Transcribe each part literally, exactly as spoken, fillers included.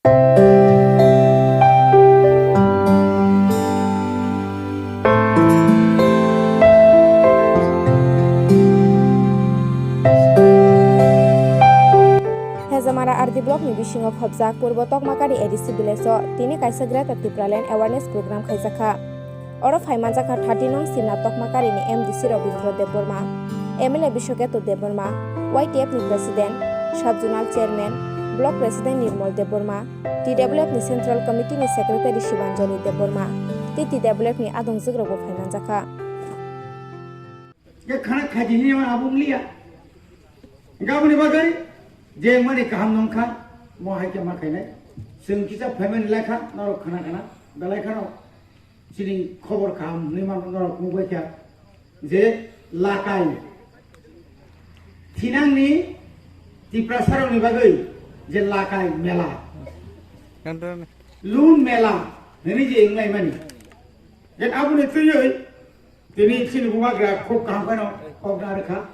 Hezamara R D block ni bisingo khobjak Purbo Tokmakari A D C village o tini kaisa Greater Tipraland awareness program khaijakha. Oro phaimanjakha thirty nong Simna Tokmakari ni M D C Rabindra Debbarma, M L A Biswaketu Debbarma, Y T F ni President, Sub Zonal Chairman, Block President Nirmal Debbarma, T W F ni Central Committee ni Secretary Shibanjali Debbarma, tei T W F ni adongjwk rokbo phaimanjakha. Ye khana khaji ni ma abung liya. Gaboni bagwi je mani kaham nongkha, mo hai khe ma khainai. Chwng kisa family lekha, norok khana khana, belai khano. Chini khobor kaham hwnwi mano norok nugwi kha je lakai thinangni Tiprasarokni bagwi je lakai mela, Kantorni. Lun mela hwnwi je wnglaimani. Je aboni twiwi tini chini bubagra khub kaham kheno kokna rwkha.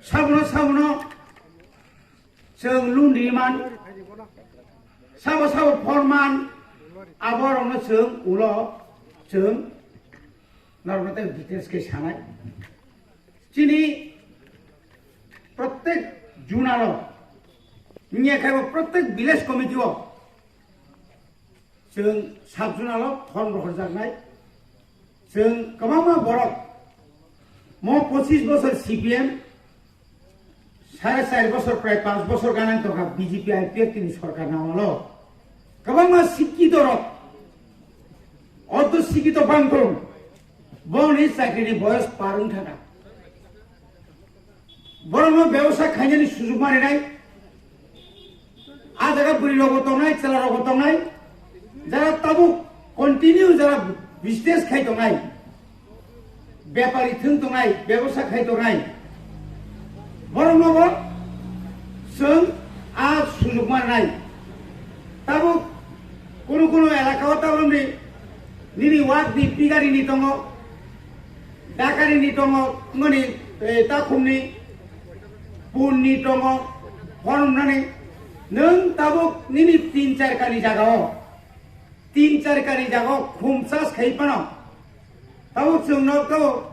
Sabono sabono Chwng lun riman, sabo sabo forman, aborokno chwng ulo chwng norokno tei details khe sanai. Chini prottek zonalo, wngya khe bo prottek village committee o Chwng sub zonal o form rohorjaknai. Chwng kwbangma borok mo pochis bosor C P M, sare char bosor, prai panch bosor ganang tongkha B J P I P F T ni sorkar namalo. Kwbangma sikkito rok, ordo sikkito bangtong, boni chakri ni boyos par wng thangkha. Borokno bebosa khainani sujuk maninai. A jaga bwrwi rokbo tongnai, chwla rokbo tongnai. Jara tabuk continue jara business khai tongnai, bepari thwng tongnai, bebosa khai tongnai, boroknobo chwng a sujuk maninai. Tabuk kunu kunu elaka o tabukni nini ward ni pigari ni tongo, Dakari ni tongo, wngoni, eh, takhumni, punni tongo, phone hwnmani, nwng tabuk nini tin char kani jagao, tin char kani jagao khum chas khai phano, tabuk chwng nok tabuk,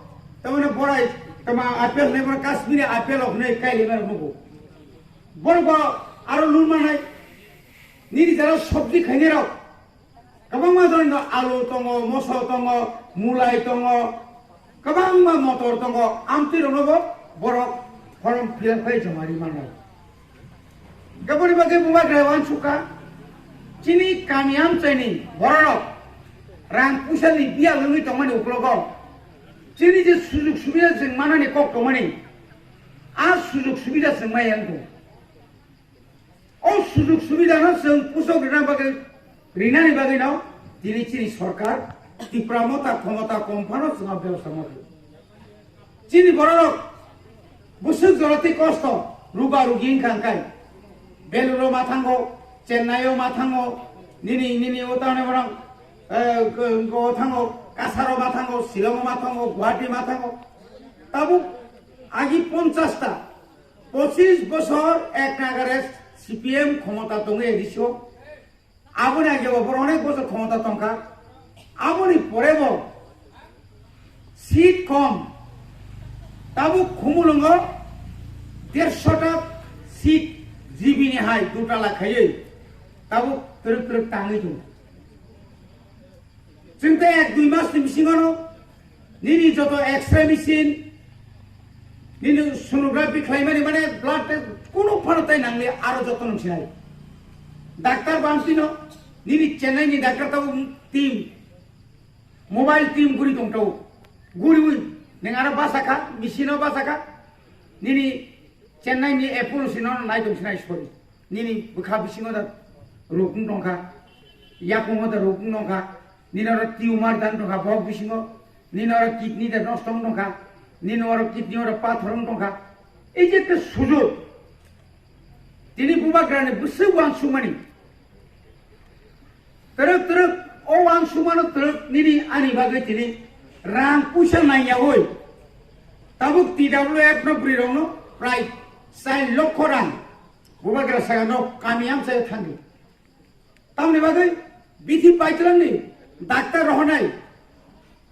tamani borai, tama apple hwnwi bono Kashmiri apple rok hwnwi kailai mano mugo. Borok bo aro lun manai, nini jara sobji khainai rok, Kwbangma dhoroner alu tongo, moso tongo, mulai tongo, kwbangma motor tongo, amtwi rokno bo borok form fill up khai joma ri mano. Aboni bagwi bubagra uansukha, chini kami amchaini bororok rang puisa ni biyal wngwi tongmani uklogo, chini je sujug subida chwng manani kok tongmani, a sujug subida chwng maya wngkha. O sujug subidano chwng pusok rina bagwi, rinani bagwino tini chini sorkar Tipra Motha khomota kom phano chwngno bebostha ma khlai. Chini bororok bwswk jorati kosto, ruba rugi wngkha hwnkhe Beluro ma thango, Chennai o ma thango, nini, nini o tane borok, eh, go, go thango, Kasaro ma thango, Shillong ma thango, Guwahati ma thango. Tabuk agi ponchash ta Pochis bosor ek nagare C P M khomota tongwi A D C o. Aboni age bo borok onek bosor khomota tongkha. Aboni pore bo seat kom. Tabuk Khumulwngo dersho ta seat G B ni hai dutala khaiwi tabuk twrwk twrwk tangwi tongo. Chwng tei ek dui mas ni bisingo no nini joto X-ray machine, nini sonography khlaimani mane blood test kunu phano tai nangli aro joto no sinai. Doctor bamsino nini Chennai ni doctor tabo team, mobile team guri tong tabo. Guriwi ning aro basa kha, machine o basa kha, nini Chennai ni Apollo sino nai tong sinai sori. Nini bwkha bisingo da rukung tongkha, yakungo da rukung tongkha, nini oro tumor dan tongkha bok bisingo, nini oro kidney da nosto wng tongkha, nini oro kidney oro pathor wng tongkha. Ei je ekta sujog, tini bubagrani bwswk uansukmani. Twrwk twrwk o uansukmano twrwk nini ani bagwi tini rang puisa nangyawi. Tabuk T W F no bwrwi rokno prai char lokho rang. Bubagra saka no kami amchaio thangdi. Tamni bagwi bithi paitwlangni daktar rohornai.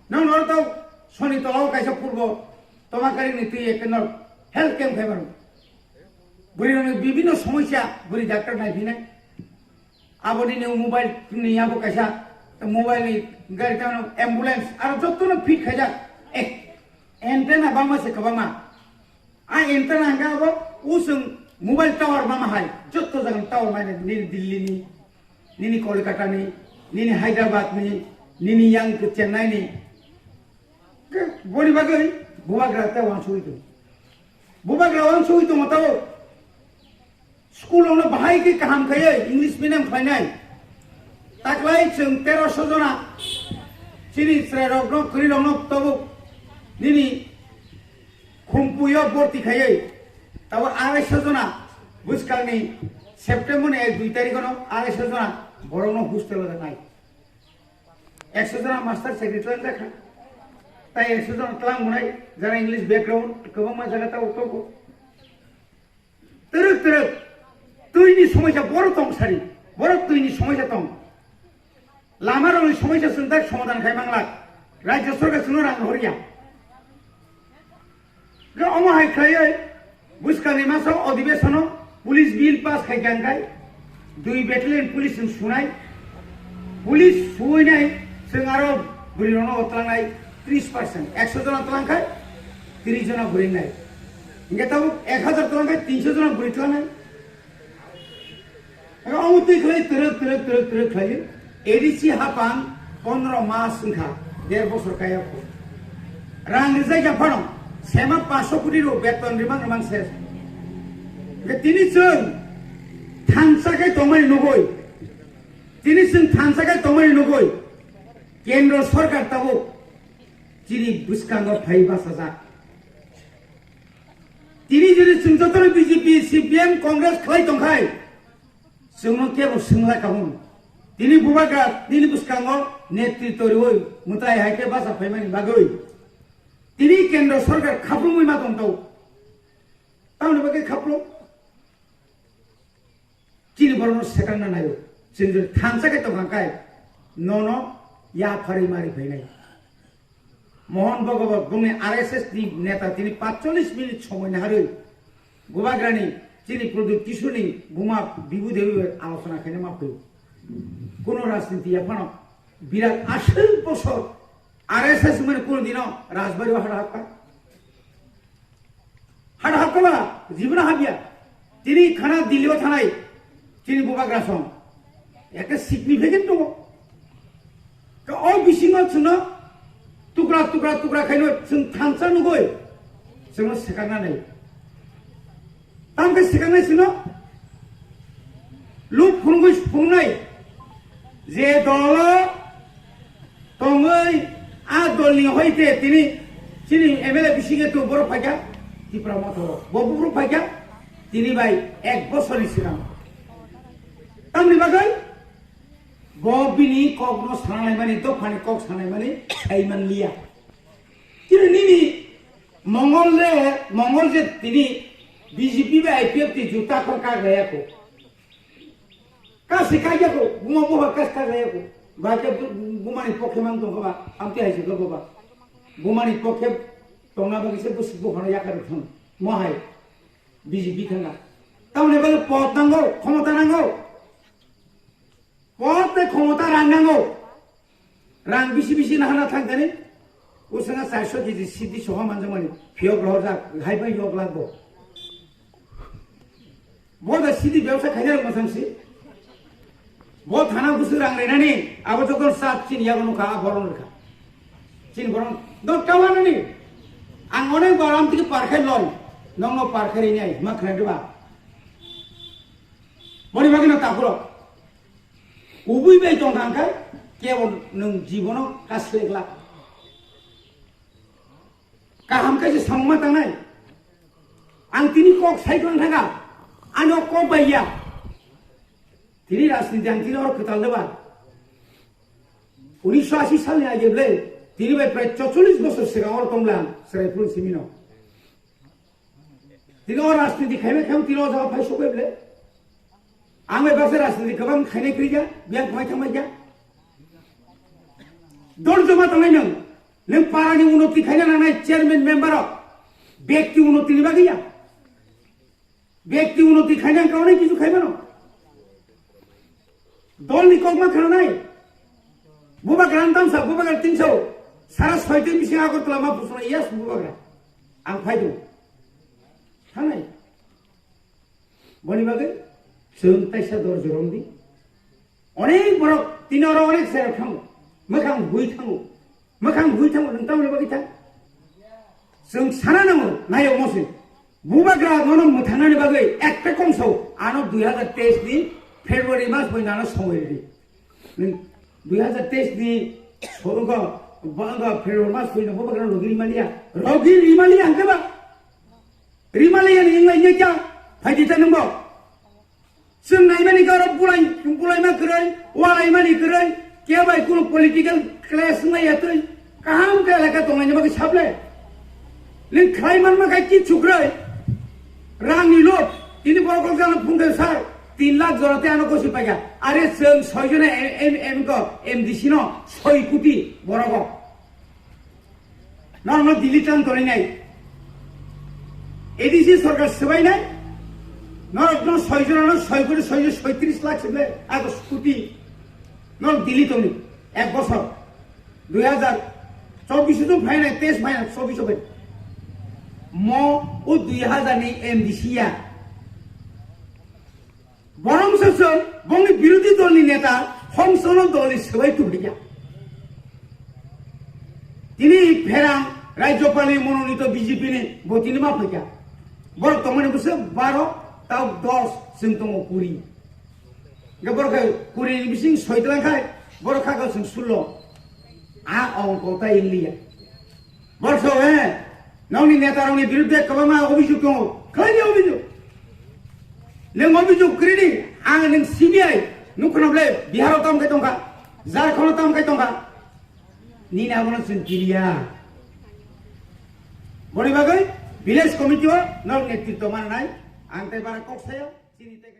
Nang noro tau soni tolao kaisa purbo Tomakarini twi ekno health camp khaimano. Bwrwi rokni bibinno somosya bwrwi daktar naiphinai. Aboni ni mobile ni abo kaisa mobile ni gari tamo ambulance aro jotto no fit khaijak. Eh, antenna bangma se kwbangma. A antenna hwnkhe abo usung mobile tower mama hai jotto jaga tower mai nini Delhi ni, nini Kolkata ni, nini Hyderabad ni, nini yang Chennai ni. Ke boni bagwi bubagra te wansugwi tongo. Bubagra wansugwi tongo tabo. School rokno bahai khe kaham khaiwi English medium khlainai. Taklai chwng teroso jona chini chwrairokno, kwrwirokno tabuk nini Khumpuio borti khaiwi tabuk araiso jona bwskangni September ni ek dui tarikh ano araiso jona borokno hostel o rwnai. Ekso jona master chakri tlang jakha. Tai ekso jona tlang hwnai jara English background kwbangma jaga tabuk tongo. Twrwk twrwk twini somosya borok tong sari, borok twini somosya tong. Lama rokni somosya chwng tak somadhan khai manglak. Rajya sorkar chwngno rang horya. Ga omo hai khlaiwi bwskangni masa odhibesono police bill pass khai kha hwnkhe dui battalion police chwng sunai. Police suinai chwng aro bwrwi rokno tlangnai tris percent. Ekso jona tlang khai tris jona bwrwi nai. Hingke tabuk ek hajar tlang khai tinso jona bwrwi tlangnai. Hingke omo twi khlai twrwk, twrwk, twrwk, twrwk khlai. A D C hapang pondro mas wngkha, der bosor kaya kho. Rang rijak ya phano, sema paanch koti rw beton rimang rimang ses. Hingke tini chwng thansa khe tongmani nugui. Tini chwng thansa khe tongmani nugui. Kendro sorkar tabuk chini bwskango phai bachajak. Tini jodi chwng jotono B J P, C P M, Congress khlai tongkhai, chwngno kebo swngla kahum. Tini bubagra, tini bwskango netritw riwi mwtai hai khe bacha phaimani bagwi tini kendro sorkar khaplumwi ma tongtau. Tamoni bagwi khaplum? Chini borokno swkangna naio. Chwng jodi thansa khe tongkha khe nono yapharwi mari phainai. Mohon Bhagwat bongni R S S ni neta tini patchollis minute somoi naharwi bubagrani chini Pradyot Kishorni buma Bibhu Devi bai alochona khaina ma phai. Kuno rajniti yaphano birat aswk bosor R S S mani kuno dino Rajbari o hada hapkha. Hada hapkha ba, jibuna hapya. Tini khana Delhi o thanai, tini bubagra song. Ekta significant tongo. Ka o bisingo chwngno tukra, tukra, tukra khaino chwng thansa nugui chwngno swkangna nai. Tamkhe swkangnai chwngno luk phunugui phungnai je dolo tongwi a dolni hoite tini chini M L A bisinge tu borok phaikha Tipra Motha o. Bo buphuru phaikha tini bai ek bosorni swkang. Tamni bagwi bo bini kokno sanai mani, dophani kok sanai mani sai man liya. Tini nini Mongol le, Mongol je tini B J P bai I P F T juta khor kak raya ko. Kasi kaiya ko, buma buma kas kak raya ko. Ba ke bu-, bumani pokhe mang tong ba, amte hai se ko ba. Bumani pokhe tongna bagwi se bus bu hono yakar thang. Mo hai B J P thanga. Tamni bagwi pot nango, khomota nango. Pot tei khomota rang nango. Rang bisi bisi nahana thang thani. Usanga charso keji sidi soha manjakmani. Phiyok rohorjak, hai bai yok lakbo. Bo da sidi bebsa khaina rok masang si. Bo thana busu rang renani, abo jokon sat chini yago nukha, a boron rikha. Chini boron, dot kawa nani. Ang onek bar am tiki parkhe loi. Nongno parkhe rini ai, ma khna deba. Boni bagino takhurok. Ubui bai tong kha khe kebo nwng jibono kaslek lak. Kaham khe se samung ma tangnai. Ang tini kok sai tong thanga. Ano kok bai ya. Tini rajniti ang tini oro kwtal deba. Unisho ashi salni age ble tini bai prai chorchollis bosor swkang oro tong bla ang Chwrai phuru simino. Tini o rajniti khaima khaima tini o jaga phai sokoi ble. Ang bai baksa rajniti kwbang khainai kwrwi ya, biyang khwmai thangbai ya. Dol joma tongnai nwng, nwng para ni unoti khaina nangnai chairman member rok, bekti unoti ni bagwi ya. Bekti unoti khaina ang kaunai kisu khai mano. Dol ni kok ma khananai. Bubagra antam sa, bubagra tinso. Sara soite bising Agartala ma pusuna, yes, bubagra. Ang phai do. Thangnai. Boni bagwi chwng taisa dor jorom di. Onek borok tini oro onek sera thango. Mwkhang hui thango. Mwkhang hui thango, nwng tamoni bagwi thang? Chwng sana nango, nayok mosi. Bubagra nono mwthangnani bagwi ekta kongso ano dui hazar teis ni February mas bai nano somoi ridi. Nwng dui hazar teis ni sorungo, banga February mas bai no bubagra rogi rimaliya. Rogi rimaliya hwnkhe ba? Rimaliya ni inglai nyekya, phaidi ta nwngbo. Chwng naimani khe oro bulai, bulaima kwrwi, walaimani kwrwi, kebai kunu political clash wngya twi, kaham khe elaka tonglaini bagwi saple. Nwng khlai manma khe kichu kwrwi, rangni lob, tini borok kok jana phung khe sir, tin lakh jora tei ano gosi paikha. Are chwng soi jona M, M, M ko M D C no soi koti borok o. Norokno Delhi tang torinai. A D C sorkar swbainai. Norokno soi jonano soi kori soi soitris lakh sible agus kuti. Norok Delhi tongni ek bosor. Dui hazar chobbish o phainai, teis phainai, chobbish o phai. Mo o dui hazar ni M D C ya. Borok se chwng bongni birodhi dolni neta, Hongsono dolni swbai tublikya. Tini pherang Rajyapalni mononito B J P ni bo tini ma phaikya. Borok tongmani bwswk baro, tao dos, chwng tongo kuri. Hwnkhe borok khe kuri ni bising soi twlang khai, borok kha kha chwng sullo. A ongko ta ingliya. Borso, eh, nongni neta rokni birudde kwbangma obisuk tongo. Khlaini obisuk? Nwng obisuk kwrwini, ang nwng C B I, nukhono ble Biharo tam khai tongkha, Jharkhando tam khai tongkha. Nini abono chwng kiriya. Boni bagwi village committee o nok netritwo mananai, ang tei bara kok sayo, chini tei